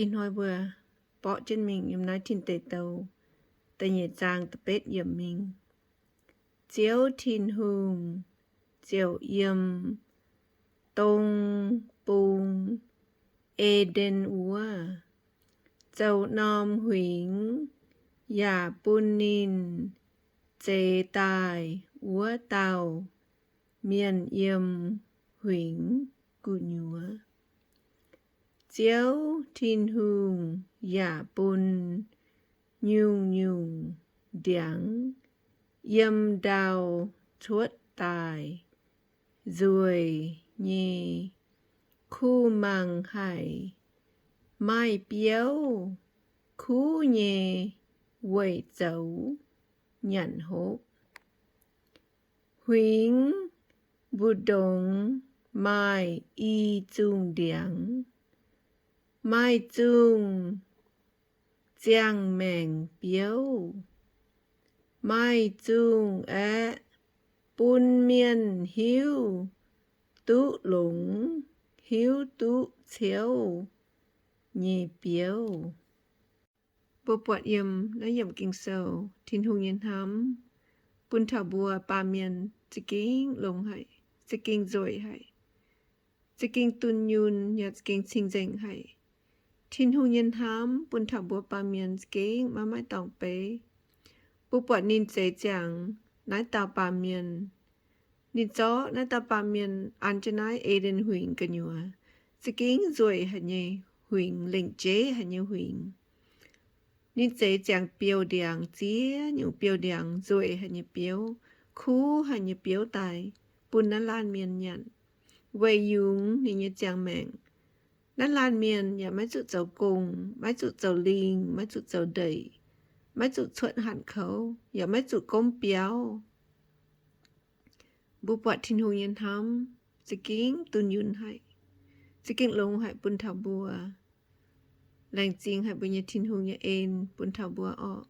Ih hnoi mbuo borqv jienv mingh yiem naaiv Tin Deic Douh da'nyeic zaang da'betv yiemc mingh. Ziouv Tin-Hungh ziouc yiem dong bung E^nden wuov, zoux norm huingx yaac bun ninh zeix daaih wuov dauh mienh yiem huingx gu'nyuoz. Ziouv Tin-Hungh yaac bun nyungc-nyungc ndiangx yiem ndau cuotv daaih, nzueic nyei, kuh mangc haic, maaih biouv, kuv nyei weic zoux nyanc hopv. Huingx mbu'ndongx maaih i zungh ndiangx, maaih zungh ziangh maengc biouv, maaih zungh aeqv, bun mienh hiuv duqv longx, hiuv duqv ciouv nyei biouv. Mbuo buatc yiem naaiv yiemc Ging-Sou, Tin-Hungh nyei hnamv bun taux mbuo baamh mienh za'gengh longx haic, za'gengh nzueic haic, za'gengh dunh yunh yaac za'gengh cing-nzengc haic. Tin-Hungh nyei hnamv bun taux mbuo baamh mienh za'gengh maiv maaih dorngx beiv. Mbuo buatc ninh zeix ziangx naaiv dauh baamh mienh. Ninh zorqv naaiv dauh baamh mienh an jienv naaiv E^nden Huingx gu'nyuoz, za'gengh nzueic haic nyei huingx, lengc jeiv haic nyei huingx. Ninh zeix ziangx biouv-ndiangx, ziex nyungc biouv-ndiangx, nzueic haic nyei biouv, kuv haic nyei biouv daaih bun naaiv laanh mienh nyanc, weic yungz ninh nyei ziangh maengc. Naaiv laanh mienh yaac maiv zuqc zoux gong, maiv zuqc zoux lingh, maiv zuqc zoux ndeic, maiv zuqc cuotv hanc kouv, yaac maiv zuqc gomv biauv. Mbuo buatc Tin-Hungh nyei hnamv za'gengh dunh yunh haic, za'gengh longx haic bun taux mbuo. Laengz zingh haic mbuo nyei Tin-Hungh nyei en bun taux mbuo orqc.